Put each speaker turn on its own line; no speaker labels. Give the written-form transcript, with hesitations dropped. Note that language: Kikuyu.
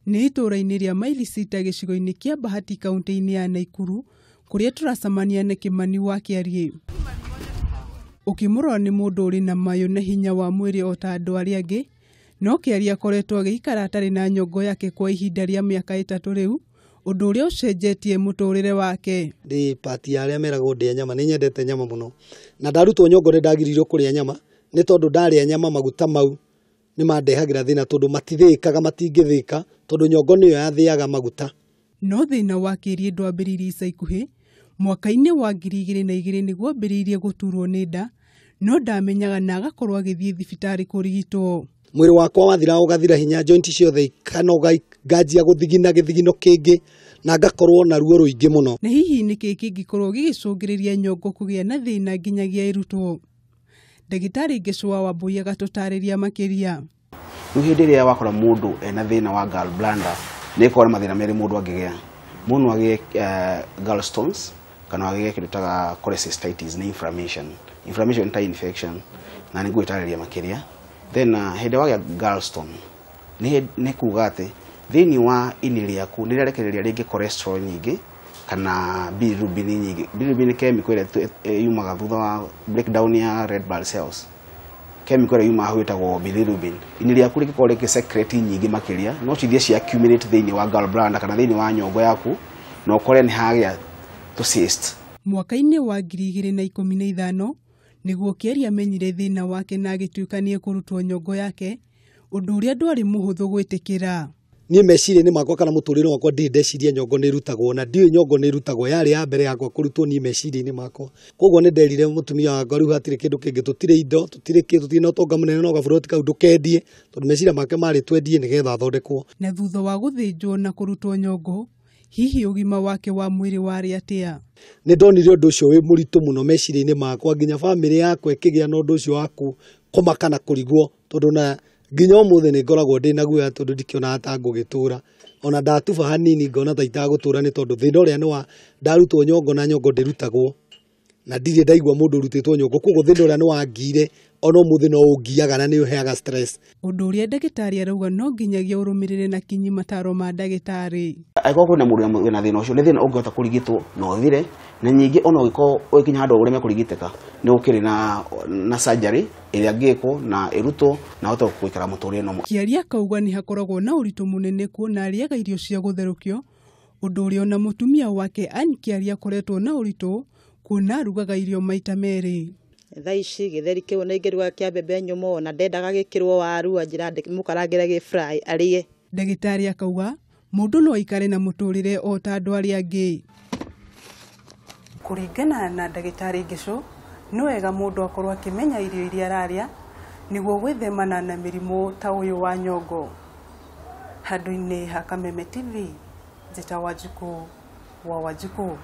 Nĩ itũũra-inĩ rĩa Maili Sita gĩcigo-inĩ kĩa Bahati kaunti-inĩ ya Naikuru kũrĩa tũracemania na Kĩmani wa Kĩariĩ. Ũkĩmũrora nĩ mũndũ ũrĩ na mayũ na hinya wa mwĩrĩ o ta andũ arĩa angĩ, no Kĩariĩ akoretwo agĩikara atarĩ na nyongo yake kwa ihinda rĩa mĩaka 3 rĩu, ũndũ ũrĩa ũcenjetie mũtũrĩre wake.
Ndĩ pati ya arĩa meragwo ndĩe nyama, nĩ nyendete nyama mũno. Na ndarutwo nyongo nĩ ndagiririo kũrĩa nyama, nĩ tondũ ndarĩa nyama maguta mau nĩ mandehagĩra thĩna tondũ matithĩĩkaga, matingĩthĩĩka tondũ nyongo nĩyo yathĩaga maguta.
No thĩna wa Kĩariĩ ndwambĩrĩirie ica ikuhĩ. Mwaka-inĩ wa 2002 nĩguo ambĩrĩirie gũturwo nĩ nda, no ndamenyaga na agakorwo agĩthiĩ thibitarĩ kũrigitwo.
Mwĩrĩ wakwa wathira ũgathira hinya, joint ciothe ikanoga, nganjia gũthigina gĩthigino kĩngĩ na ngakorwo na ruo rũingĩ mũno.
Na hihi nĩkĩ kĩngĩkorwo gĩgĩcũngĩrĩria nyongo kũgĩa na thĩna nginyagia ĩrutwo? Ndagĩtarĩ Ngĩcũa Wambui agatũtarĩria makĩria.
Rĩu hĩndĩ ĩrĩa wakora mũndũ ena thĩna wa gallbladder, nĩ ĩkoragwo na mathĩna merĩ mũndũ angĩgĩa. Mũndũ no agĩe gallstones kana agĩe kĩndũ ta cholecystitis, nĩ inflammation. Inflammation ta infection, na nĩ ngũgĩtarĩria makĩria. Then hĩndĩ wagĩa gallstone nĩ kuga atĩ thĩinĩ wa ini rĩaku nĩ rĩarekereria rĩngĩ cholesterol nyingĩ kana bilirubin nyingĩ. Bilirubin nĩ chemical ĩrĩa yumaga thutha wa breakdown ya red blood cells. Chemical ĩrĩa yumaga hau ĩtagwo bilirubin. Ini rĩaku rĩngĩkorwo rĩgĩ secrete nyingĩ makĩria, no cithiĩ cia accumulate thĩinĩ wa gallbladder kana thĩinĩ wa nyongo yaku, na ũkore nĩ hagĩa tũ cyst.
Mwaka-inĩ wa 2015 nĩguo Kĩariĩ amenyire thĩna wake na agĩtuĩka nĩ ekũrutwo nyongo yake, ũndũ ũrĩa ndwarĩ mũhũthũ gwĩtĩkĩra.
Niĩ meciria-inĩ makwa kana mũtũrĩre wakwa ndirĩ ndeciria nyongo nĩ ĩrutagwo, na ndiũĩ nyongo nĩ ĩrutagwo, yarĩ ya mbere yakwa kũrutwo niĩ meciria-inĩ makwa. Koguo nĩ nderire mũtumia wakwa rĩu hatirĩ kĩndũ kĩngĩ, tũtirĩ indo, tũtirĩ kĩ, tũtirĩ na ũtonga mũnene, no gaburoti kau ndũkendie, tondũ meciria make marĩ twendie nĩgetha athondekwo.
Na thutha wa gũthĩnjwo na kũrutwo nyongo, hihi ũgima wake wa mwĩrĩ warĩ atĩa?
Nĩ ndonire ũndũ ũcio wĩ mũritũ mũno meciria-inĩ makwa, nginya bamĩrĩ yakwa ĩkĩgĩa na ũndũ ũcio wa kũmaka na kũrigwo, tondũ na nginya ũmũthĩ nĩ ngoragwo ndĩ na guoya tondũ ndikĩonaga ta ngũgĩtũra. Ona ndatuba hanini ngona ta itagũtũra nĩ tondũ thĩna ũrĩa nĩ wa ndarutwo nyongo na nyongo ndĩrutagwo, na ndirĩ ndaigua mũndũ ũrutĩtwo nyongo, koguo thĩna ũrĩa nĩ wangire ona ũmũthĩ no ũngiaga na nĩ ũheaga stress.
Ũndũ ũrĩa ndagĩtarĩ arauga no nginyagia ũrũmĩrĩre na kinyi mataro ma ndagĩtarĩ.
Angĩkorwo kwĩna mũndũ wĩna thĩna ũcio, nĩ thĩna ũngĩhota kũrigitwo na ũthire, na nyingĩ ona ũngĩkorwo ũgĩkinya handũ ũreme kũrigitĩka, nĩ gũkĩrĩ na surgery ĩrĩa ĩngĩkwo na ĩrutwo na ũhote gũikara mũtũrĩre normal.
Kĩariĩ akauga nĩ hakoragwo na ũritũ mũnene kuona arĩaga irio cia gũtherũkio, ũndũ ũrĩa ona mũtumia wake Ann Kĩariĩ akoretwo na ũritũ kuona arugaga irio maita merĩ.
Thaa ici gĩtheri kĩu nĩ ingĩruga kĩa mbembe nyũmũ, ona ndendaga gĩkĩrwo waru, anjĩra mũkarangĩre gĩ fry arĩe.
Ndagĩtarĩ akauga mũndũ no aikare na mũtũrĩre o ta andũ arĩa angĩ. Kũringana na ndagĩtarĩ Ngĩcũ, nĩ wega mũndũ akorwo akĩmenya irio iria ararĩa nĩguo gwĩthemana na mĩrimũ ta ũyũ wa nyongo. Handũ-inĩ ha Kameme TV, Njĩta Wanjikũ wa Wanjikũ.